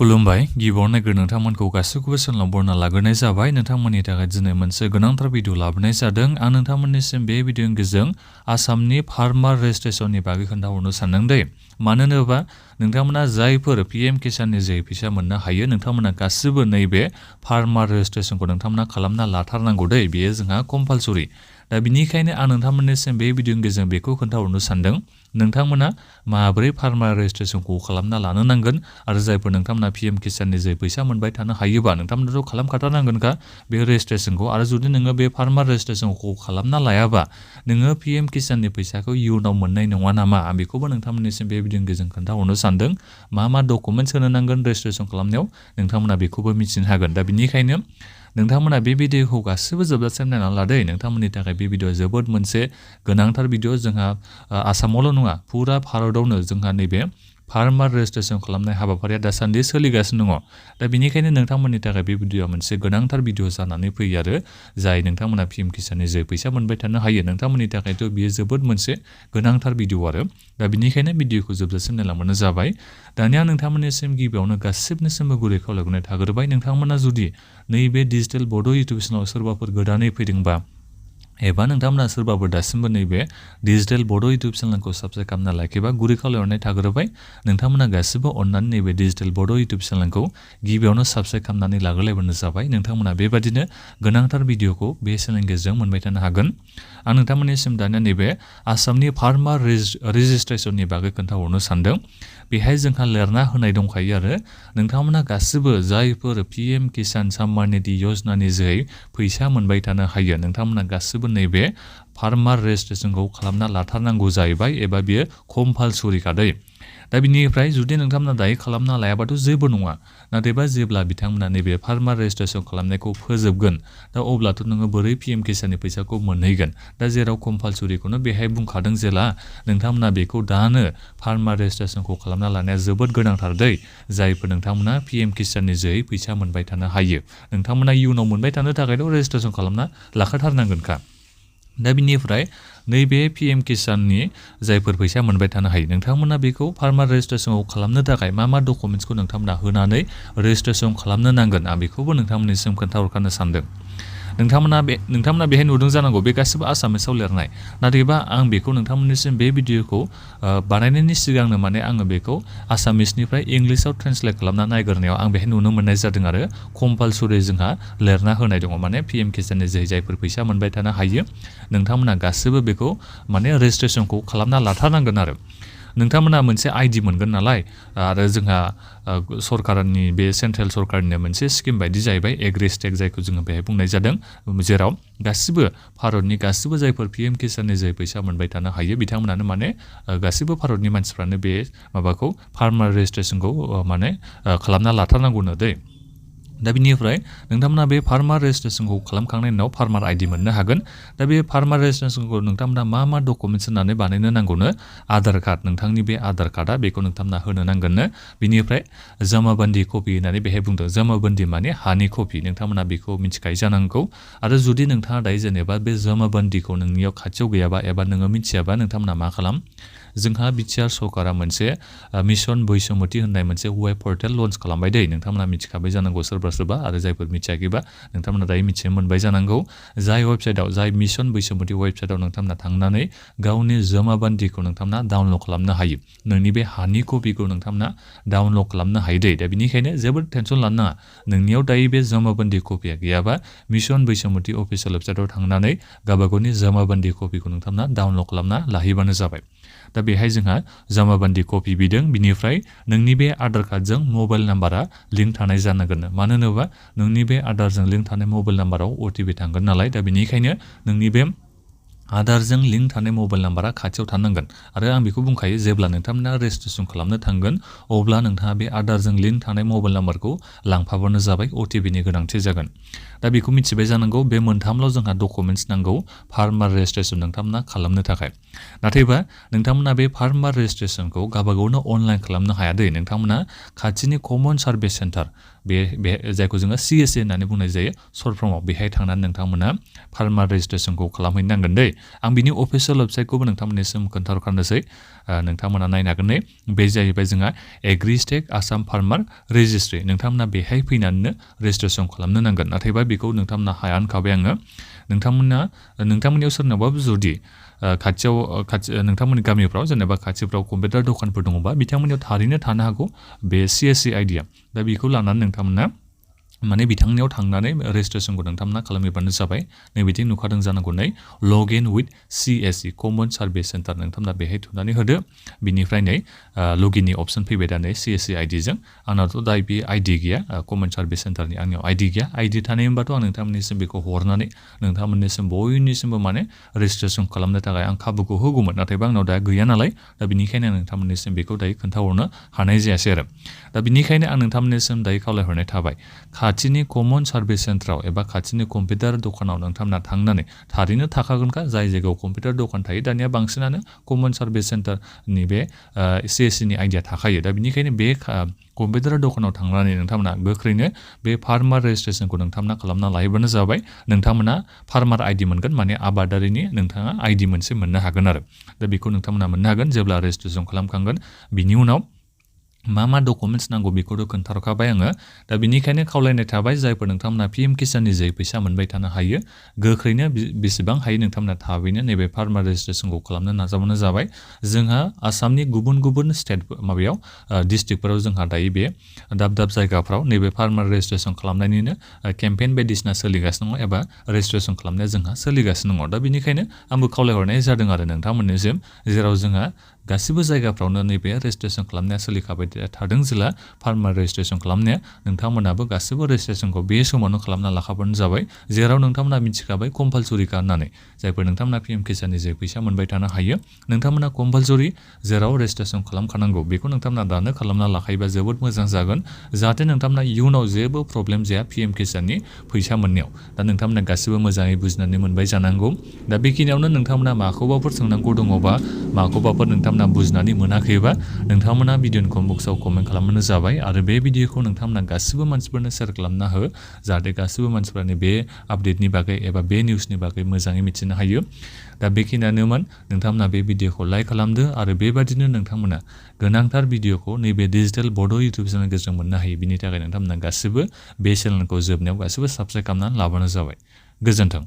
खुलुमबाय गिबियावनो नायग्रो नोंथांमोनखौ गासैखौबो सोंलाव बरना लाग्रोनाय जाबाय नोंथांमोननि थाखाय दिनै मोनसे गोनांथार भिडिअ लाबोनाय जादों आं नोंथांमोननिसिम बे भिडिअनि गेजेरजों आसामनि फार्मार रेजिस्ट्रेशननि बागै खोन्थाहरनो सानदों दे मानो होनोबा नोंथांमोना जायफोर पीएम किसाननि जे फैसा मोननो हायो नोंथांमोना गासिबो नैबे फार्मार रेजिस्ट्रेशनखौ नोंथांमोना खालामना लाथारनांगौ दे बेयो जोंहा कम्पालसरि दा बिनिखायनो आं नोंथांमोननिसिम बे भिडिअनि गेजेरजों बेखौ खोन्थाहरनो सानदों नोंथांमोना माबोरै फार्मार रेजिस्ट्रेशनखौ खालामना लानो नांगोन आरो जायफोर नोंथांमोना पीएम किसाननि जे फैसा मोनबाय थानो हायोबा नोंथांमोनाथ' खालामखाथारनांगोनखा बे रेजिस्ट्रेशनखौ आरो जुदि नोङो बे फार्मार रेजिस्ट्रेशनखौ खालामना लायाबा नोङो पीएम किसाननि फैसाखौ इयुनाव मोननाय नङा नामा आं बेखौबो नोंथांमोननिसिम बे भिडिअनि गेजेरजों खोन्थाहरनो सानदों मा डकुमेन्ट्स होनो नांगोन रेजिस्ट्रेशन खालामनायाव नोंथांमोना बेखौबो मिथिनो हागोन दा बिनिखायनो नोंथांमोना बे भिडिअखौ गासिबो जोबजासिम नायनानै लादो नोंथांमोननि थाखाय बे भिडिअआ जोबोद मोनसे गोनांथार भिडिअ जोंहा आसामावल' नङा फुरा भारतावनो जोंहा नैबे फार्मार रेजिस्ट्रेशन खालामनाय हाबाफारिया दासान्दि सोलिगासिनो दङ दा बिनिखायनो नोंथांमोननि थाखाय बे भिडिअआ मोनसे गोनांथार भिडिअ जानानै फैयो आरो जाय नोंथांमोना पीएम किसाननि जे फैसा मोनबाय थानो हायो नोंथांमोननि थाखायथ' बियो जोबोद मोनसे गोनांथार भिडिअ आरो दा बिनिखायनो भिडिअखौ जोबजासिम नायलांबानो जाबाय दानिया नोंथांमोननिसिम गिबियावनो गासिबनिसिमबो गुरै खावलायनाय थाग्रोबाय नोंथांमोना जुदि नैबे डिजिटेल बड' इउटुब चेनेलाव सोरबाफोर गोदानै फैदोंबा एबा नोंथांमोना सोरबाफोर दासिमबो नैबे डिजिटेल बड' इउटुब चेनेलखौ साबस्क्राइब खालामना लाखिबा गुरै खावलायहरनाय थाग्रोबाय नोंथांमोना गासिबो अननानै नैबे डिजिटेल बड' इउटुब चेनेलखौ गिबियावनो साबस्क्राइब खालामनानै लाग्रोलायबानो जाबाय नोंथांमोना बेबादिनो गोनांथार भिडिअखौ बे चेनेलनि गेजेरजों मोनबाय थानो हागोन आं नोंथांमोननिसिम दानिया नैबे आसामनि फार्मार रेजिस्ट्रेशननि बागै खोन्थाहरनो सानदों बेहाय जोंहा लिरना होनाय दंखायो आरो नोंथांमोना गासिबो जायफोर पीएम किसान सम्मान निधि योजनानि जोहै फैसा मोनबाय थानो हायो नोंथांमोना गासिबो नैबे फार्मार रेजिस्ट्रेशनखौ खालामना लाथारनांगौ जाहैबाय एबा बियो कम्पालसरि खादै दा बिनिफ्राय जुदि नोंथांमोना दायो खालामना लायाबाथ' जेबो नङा नाथायबा जेब्ला बिथांमोना नैबे फार्मार रेजिस्ट्रेशन खालामनायखौ फोजोबगोन दा अब्लाथ' नोङो बोरै पीएम किसाननि फैसाखौ मोनहैगोन दा जेराव कम्पालसरिखौनो बेहाय बुंखादों जेला नोंथांमोना बेखौ दानो फार्मार रेजिस्ट्रेशनखौ खालामना लानाया जोबोद गोनांथार दै जायफोर नोंथांमोना पीएम किसाननि जोहै फैसा मोनबाय थानो हायो नोंथांमोना इयुनाव मोनबाय थानो थाखायथ' रेजिस्ट्रेशन खालामना लाखाथारनांगोनखा दा बिनिफ्राय नैबे पीएम किसाननि जायफोर फैसा मोनबाय थानो हायो नोंथांमोना बेखौ फार्मार रेजिस्ट्रेशनखौ खालामनो थाखाय मा डकुमेन्ट्सखौ नोंथांमोना होनानै रेजिस्ट्रेशन खालामनो नांगोन आं बेखौबो नोंथांमोननिसिम खोन्थाहरखानो सानदों नोंथांमोना बेहाय नुदों जानांगौ बे गासिबो आसामिसाव लिरनाय नाथायबा आं बेखौ नोंथांमोननिसिम बे भिडिअखौ बानायनायनि सिगांनो माने आङो बेखौ आसामिसनिफ्राय इंलिसाव ट्रेन्सलेट खालामना नायग्रोनायाव आं बेहाय नुनो मोननाय जादों आरो कम्पालसरि जोंहा लिरना होनाय दङ माने पीएम किसाननि जोहै जायफोर फैसा मोनबाय थानो हायो नोंथांमोना गासिबो बेखौ माने रेजिस्ट्रेशनखौ खालामना लाथारनांगोन आरो नोंथांमोना मोनसे आइडि मोनगोन नालाय आरो जोंहा सरकारनि बे सेन्ट्रेल सरकारनि मोनसे स्किम बायदि जाहैबाय एग्रिस्टेक जायखौ जोङो बेहाय बुंनाय जादों जेराव गासिबो भारतनि गासिबो जायफोर पीएम किसाननि जे फैसा मोनबाय थानो हायो बिथांमोनानो माने गासिबो भारतनि मानसिफ्रानो बे माबाखौ फार्मार रेजिस्ट्रेशनखौ माने खालामना लाथारनांगौनो दै दा बिनिफ्राय नोंथांमोना बे फार्मार रेजिस्ट्रेशनखौ खालामखांनायनि उनाव फार्मार आइडि मोननो हागोन दा बे फार्मार रेजिस्ट्रेशनखौ नोंथांमोना मा डकुमेन्ट्स होनानै बानायनो नांगौनो आधार कार्ड नोंथांनि बे आधार कार्डआ बेखौ नोंथांमोना होनो नांगोननो बिनिफ्राय जमाबन्दी कपि होननानै बेहाय बुंदों जमाबन्दी माने हानि कपि नोंथांमोना बेखौ मिथिखायो जानांगौ आरो जुदि नोंथाङा दायो जेनेबा बे जमाबन्दीखौ नोंनियाव खाथियाव गैयाबा एबा नोङो मिथियाबा नोंथांमोना मा खालाम जोंहा बिटिआर सरकारा मोनसे मिशन बैसोमुथि होननाय मोनसे वेब पर्टेल लन्च खालामबाय दै नोंथांमोना मिथिखाबाय जानांगौ सोरबा आरो जायफोर मिथियाखैबा नोंथांमोना दायो मिथिनो मोनबाय जानांगौ जाय वेबसाइटआव जाय मिशन बैसोमुथि वेबसाइटआव नोंथांमोना थांनानै गावनि जमाबन्दीखौ नोंथांमोना डाउनलड खालामनो हायो नोंनि बे हानि कपिखौ नोंथांमोना डाउनलड खालामनो हायो दै दा बिनिखायनो जेबो टेनसन लानो नाङा नोंनियाव दायो बे जमाबन्दी कपिया गैयाबा मिशन बैसोमुथि अफिसियेल वेबसाइटआव थांनानै गावबागावनि जमाबन्दी कपिखौ नोंथांमोना डाउनलड खालामना लाहैबानो जाबाय दा बेहाय जोंहा जमाबन्दी कपि बिदों बिनिफ्राय नोंनि बे आधार कार्डजों मबाइल नाम्बारा लिंक थानाय जानांगोन मानो होनोबा नोंनि बे आधारजों लिंक थानाय मबाइल नाम्बाराव अटिपि थांगोन नालाय दा बेनिखायनो नोंनि बे आधारजों लिंक थानाय मबाइल नाम्बारा खाथियाव थानांगोन आरो आं बेखौ बुंखायो जेब्ला नोंथांमोना रेजिस्ट्रेशन खालामनो थांगोन अब्ला नोंथाङा बे आधारजों लिंक थानाय मबाइल नाम्बारखौ लांफाबानो जाबाय अटिपिनि गोनांथि जागोन दा बेखौ मिथिबाय जानांगौ बे मोनथामल' जोंहा डकुमेन्ट्स नांगौ फार्मार रेजिस्ट्रेसन नोंथांमोना खालामनो थाखाय नाथायबा नोंथांमोना बे फार्मार रेजिस्ट्रेसनखौ गावबागावनो अनलाइन खालामनो हाया दै नोंथांमोना खाथिनि कमन सार्भिस सेन्टार बे जायखौ जोङो CSA होननानै बुंनाय जायो सर्ट फर्मआव बेहाय थांनानै नोंथांमोना फार्मार रेजिस्ट्रेसनखौ खालामहैनांगोन दै आं बिनि अफिसियेल वेबसाइटखौबो नोंथांमोननिसिम खोन्थाहरखानोसै नोंथांमोना नायनो हागोन नै बे जाहैबाय जोंहा एग्रिस्टेक आसाम फार्मार रेजिस्ट्रि नोंथांमोना बेहाय फैनानैनो रेजिस्ट्रेसन खालामनो नांगोन नाथायबा बेखौ नोंथांमोना हाया होनखाबाय आङो नोंथांमोननियाव सोरनावबा जुदि नोंथांमोननि गामिफ्राव जेनेबा खाथिफ्राव कम्पिउटार दखानफोर दङबा बिथांमोननियाव थारैनो थानो हागौ बे CSC आइडिया दा बेखौ लानानै नोंथांमोना माने बिथांनियाव थांनानै रेजिस्ट्रेसनखौ नोंथांमोना खालामहैबानो जाबाय नैबिथिं नुखादों जानांगौ नै log in with CSC common service centre नोंथांमोना बेहाय थुनानै होदो बिनिफ्राय नै लगिननि अपसन फैबाय दा नै CSC आइडिजों आंनावथ' दा बे आइडि गैया कमन सार्भिस सेन्टारनि आंनियाव आइडि गैया आइडि थानाय होनबाथ' आं नोंथांमोननिसिम बेखौ हरनानै नोंथांमोननिसिम बयनिसिमबो माने रेजिस्ट्रेसन खालामनो थाखाय आं खाबुखौ होगौमोन नाथायबा आंनाव दा गैया नालाय दा बिनिखायनो आं नोंथांमोननिसिम बेखौ दायो खोन्थाहरनो हानाय जायासै आरो दा बिनिखायनो आं नोंथांमोननिसिम दायो खावलायहरनाय थाबाय खाथिनि कमन सार्भिस सेन्टाराव एबा खाथिनि कम्पिउटार दखानाव नोंथांमोना थांनानै थारैनो थाखागोनखा जाय जायगायाव कम्पिउटार दखान थायो दानिया बांसिनानो कमन सार्भिस सेन्टारनि बे CSCनि आइडिया थाखायो दा बिनिखायनो बे कम्पिउटार दखानाव थांनानै नोंथांमोना गोख्रैनो बे फार्मार रेजिस्ट्रेसनखौ नोंथांमोना खालामना लायोबानो जाबाय नोंथांमोना फार्मार आइडि मोनगोन माने आबादारिनि नोंथाङा आइडि मोनसे मोननो हागोन आरो दा बेखौ नोंथांमोना मोननो हागोन जेब्ला रेजिस्ट्रेसन खालामखांगोन बिनि उनाव मा डकुमेन्ट्स नांगौ बेखौथ' खोन्थाहरखाबाय आङो दा बिनिखायनो खावलायनाय थाबाय जायफोर नोंथांमोना PM किसाननि जे फैसा मोनबाय थानो हायो गोख्रैनो बेसेबां हायो नोंथांमोना थाबैनो नैबे फार्मार रेजिस्ट्रेसनखौ खालामनो नाजाबानो जाबाय जोंहा आसामनि गुबुन गुबुन स्टेट माबायाव डिस्ट्रिक्टफोराव जोंहा दायो बे दाब दाब जायगाफ्राव नैबे फार्मार रेजिस्ट्रेसन खालामनायनिनो केम्पेइन बायदिसिना सोलिगासिनो दङ एबा रेजिस्ट्रेसन खालामनाया जोंहा सोलिगासिनो दङ दा बिनिखायनो आंबो खावलायहरनाय जादों आरो नोंथांमोननिसिम जेराव जोंहा गासिबो जायगाफ्रावनो नैबे रेजिस्ट्रेसन खालामनाया सोलिखाबाय थादों जेला फार्मार रेजिस्ट्रेसन खालामनाया नोंथांमोनाबो गासिबो रेजिस्ट्रेसनखौ बे समावनो खालामना लाखाबानो जाबाय जेराव नोंथांमोना मिथिखाबाय कम्पालसरिखा होननानै जायफोर नोंथांमोना PM किसाननि जे फैसा मोनबाय थानो हायो नोंथांमोना कम्पालसरि जेराव रेजिस्ट्रेसन खालामखानांगौ बेखौ नोंथांमोना दानो खालामना लाखायोबा जोबोद मोजां जागोन जाहाथे नोंथांमोना इयुनाव जेबो प्रब्लेम जाया PM किसाननि फैसा मोननायाव दा नोंथांमोना गासिबो मोजाङै बुजिनानै मोनबाय जानांगौ दा बेखिनियावनो नोंथांमोना माखौबाफोर सोंनांगौ दङबा माखौबाफोर नोंथांमोना बुजिनानै मोनाखैबा नोंथांमोना भिडिअनि कमेन्ट बक्सआव कमेन्ट खालामबानो जाबाय आरो बे भिडिअखौ नोंथांमोना गासिबो मानसिफोरनो शेयार खालामना हो जाहाथे गासिबो मानसिफोरानो बे आपडेटनि बागै एबा बे निउसनि बागै मोजाङै मिथिनो हायो दा बेखिनियानोमोन नोंथांमोना बे भिडिअखौ लाइक खालामदो आरो बेबादिनो नोंथांमोना गोनांथार भिडिअखौ नैबे डिजिटेल बड' इउटुब चेनेलनि गेजेरजों मोननो हायो बिनि थाखाय नोंथांमोना गासिबो बे चेनेलखौ जोबनायाव गासिबो साबस्क्राइब खालामनानै लाबानो जाबाय गोजोन्थों।